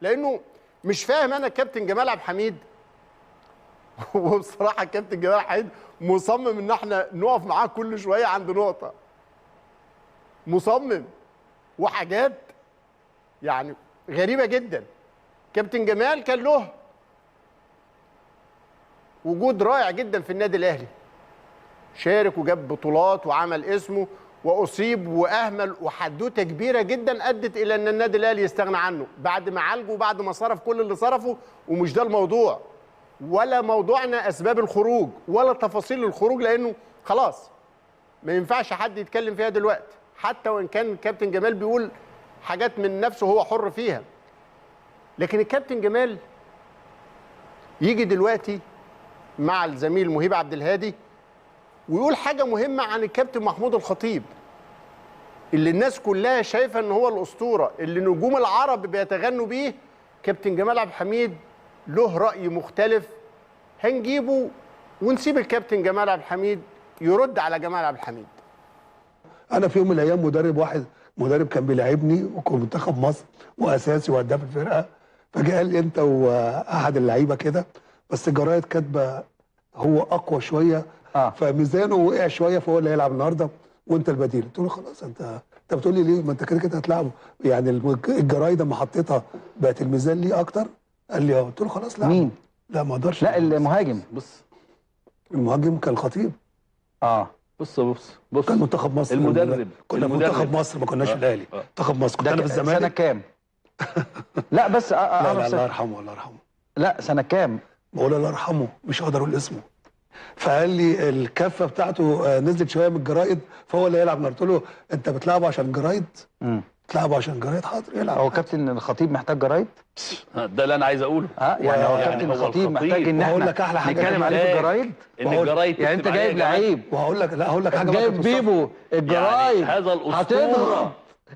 لانه مش فاهم انا الكابتن جمال عبد الحميد. وبصراحة الكابتن جمال عبد الحميد مصمم ان احنا نقف معاه كل شوية عند نقطة، مصمم وحاجات يعني غريبة جدا. كابتن جمال كان له وجود رائع جدا في النادي الاهلي، شارك وجاب بطولات وعمل اسمه، واصيب واهمل، وحدوته كبيرة جدا ادت الى ان النادي الاهلي يستغنى عنه بعد ما عالجه وبعد ما صرف كل اللي صرفه. ومش ده الموضوع، ولا موضوعنا اسباب الخروج ولا تفاصيل الخروج، لانه خلاص ما ينفعش حد يتكلم فيها دلوقتي، حتى وان كان الكابتن جمال بيقول حاجات من نفسه هو حر فيها. لكن الكابتن جمال يجي دلوقتي مع الزميل مهيب عبد الهادي ويقول حاجة مهمة عن الكابتن محمود الخطيب، اللي الناس كلها شايفه ان هو الاسطورة اللي نجوم العرب بيتغنوا بيه. كابتن جمال عبد الحميد له راي مختلف، هنجيبه ونسيب الكابتن جمال عبد الحميد يرد على جمال عبد الحميد. انا في يوم من الايام مدرب واحد، مدرب كان بيلاعبني وكان منتخب مصر واساسي وهداف الفرقة، فجاء قال لي انت واحد اللعيبة كده، بس الجرايد كاتبه هو اقوى شوية فميزانه وقع شوية، فهو اللي هيلعب النهارده وانت البديل. قلت له خلاص، انت بتقول لي ليه؟ ما انت كده كده هتلعبه، يعني الجرايد لما حطيتها بقت الميزان ليه اكتر. قال لي اه. قلت له خلاص لا. مين؟ لا ما اقدرش. لا المهاجم. بص المهاجم كان الخطيب. بص بص بص، كان منتخب مصر، المدرب كنا منتخب مصر، ما كناش الاهلي، منتخب مصر. كنت انا في الزمالك. سنة كام؟ لا بس لا لا، الله يرحمه، الله يرحمه. لا سنة كام؟ بقول الله يرحمه، مش هقدر اقول اسمه. فقال لي الكفة بتاعته نزلت شوية من الجرايد فهو اللي هيلعب. قلت له انت بتلعبه عشان جرايد؟ بتلعبه عشان جرايد؟ حاضر يلعب. هو كابتن الخطيب محتاج جرايد؟ ده اللي انا عايز اقوله. يعني هو كابتن الخطيب محتاج ان احنا لك احلى حاجة نتكلم عليه في الجرايد؟ ان الجرايد يعني انت جايب لعيب، وهقول لك لا، هقول لك حاجة، جايب بيبو الجرايد، يعني هذا الاسطورة هتضغط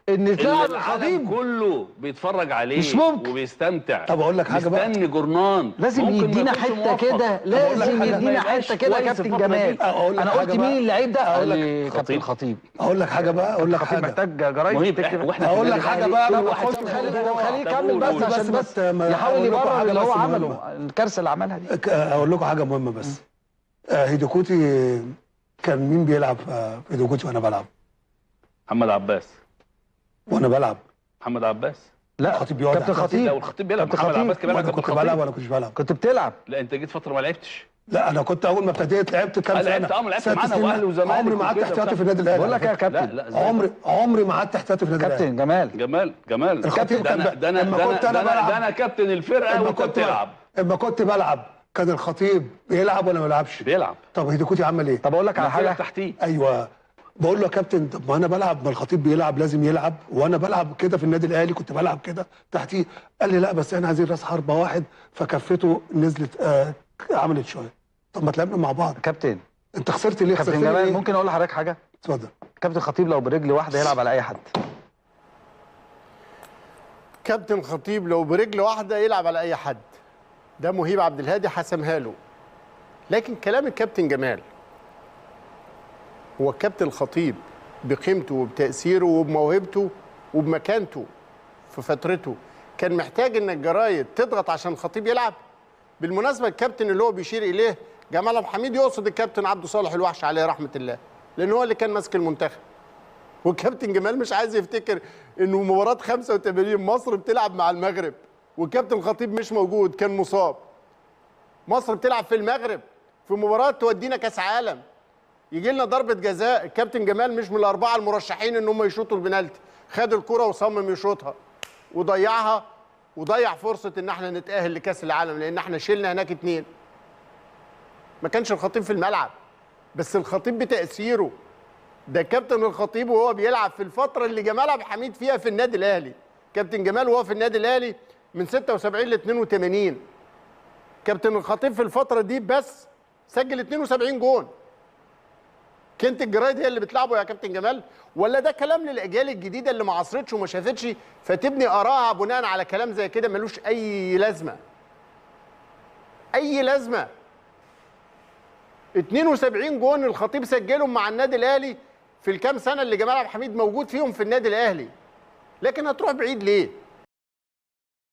ان تلعب الخطيب كله بيتفرج عليه مش ممكن وبيستمتع. طب اقول لك حاجة بقى، مستني جورنان، لازم يدينا حتة كده، لازم يدينا حتة كده يا كابتن جمال. انا قلت مين اللعيب ده؟ قال لي كابتن الخطيب. اقول لك حاجة بقى، اقول لك حاجة، محتاج جرايد. اقول لك حاجة بقى، خليه يكمل بس عشان بس يحاول يبرر اللي هو عمله، الكارثة اللي عملها دي. اقول لكم حاجة مهمة بس. هيديكوتي كان مين بيلعب في هيديكوتي وانا بلعب؟ محمد عباس. وانا بلعب محمد عباس. لا الخطيب بيقعد. كابتن خطيب. لا والخطيب بيلعب. محمد عباس كان بيلعب. كنت بلعب ولا كنتش بلعب؟ كنت بتلعب. لا انت جيت فترة ما لعبتش. لا انا كنت اول ما ابتديت لعبت كام سنة. لعبت معانا واهلي وزمالك. عمري ما قعدت احتياطي في النادي الاهلي. بقول لك يا كابتن. لا عمري ما قعدت احتياطي في النادي الاهلي. كابتن جمال. جمال جمال الخطيب كان ده انا كابتن الفرقة وانت بتلعب. اما كنت بلعب كان الخطيب بيلعب ولا ما بيلعبش؟ بيلعب. طب هيديكوتي عمل ايه؟ طب اقول لك على حاجة تحتيه. ايوه بقول له يا كابتن، طب ما انا بلعب، ما الخطيب بيلعب لازم يلعب، وانا بلعب كده في النادي الاهلي كنت بلعب كده تحتيه. قال لي لا بس احنا عايزين راس حربه واحد، فكفته نزلت عملت شوية. طب ما تلعبنا مع بعض كابتن. انت خسرت ليه؟ كابتن جمال ممكن اقول لحضرتك حاجة؟ اتفضل. كابتن خطيب لو برجل واحدة يلعب على اي حد. كابتن خطيب لو برجل واحدة يلعب على اي حد. ده مهيب عبد الهادي حسمها له. لكن كلام الكابتن جمال، هو الكابتن الخطيب بقيمته وبتأثيره وبموهبته وبمكانته في فترته كان محتاج ان الجرايد تضغط عشان الخطيب يلعب؟ بالمناسبة الكابتن اللي هو بيشير اليه جمال عبد الحميد يقصد الكابتن عبده صالح الوحش عليه رحمه الله، لان هو اللي كان ماسك المنتخب. والكابتن جمال مش عايز يفتكر انه مباراة 85 مصر بتلعب مع المغرب والكابتن الخطيب مش موجود، كان مصاب. مصر بتلعب في المغرب في مباراة تودينا كاس عالم، يجي لنا ضربه جزاء، الكابتن جمال مش من الاربعة المرشحين ان هم يشوطوا البنالتي، خد الكره وصمم يشوطها وضيعها، وضيع فرصة ان احنا نتاهل لكاس العالم لان احنا شلنا هناك 2. ما كانش الخطيب في الملعب، بس الخطيب بتاثيره ده. كابتن الخطيب وهو بيلعب في الفترة اللي جمال عبد الحميد فيها في النادي الاهلي، كابتن جمال وهو في النادي الاهلي من 76 ل 82، كابتن الخطيب في الفترة دي بس سجل 72 جون. كانت الجرايد هي اللي بتلعبه يا كابتن جمال؟ ولا ده كلام للاجيال الجديدة اللي ما عصرتش وما شافتش فتبني ارائها بناء على كلام زي كده ملوش اي لازمه؟ اي لازمه. 72 جون الخطيب سجلهم مع النادي الاهلي في الكام سنة اللي جمال عبد الحميد موجود فيهم في النادي الاهلي. لكن هتروح بعيد ليه؟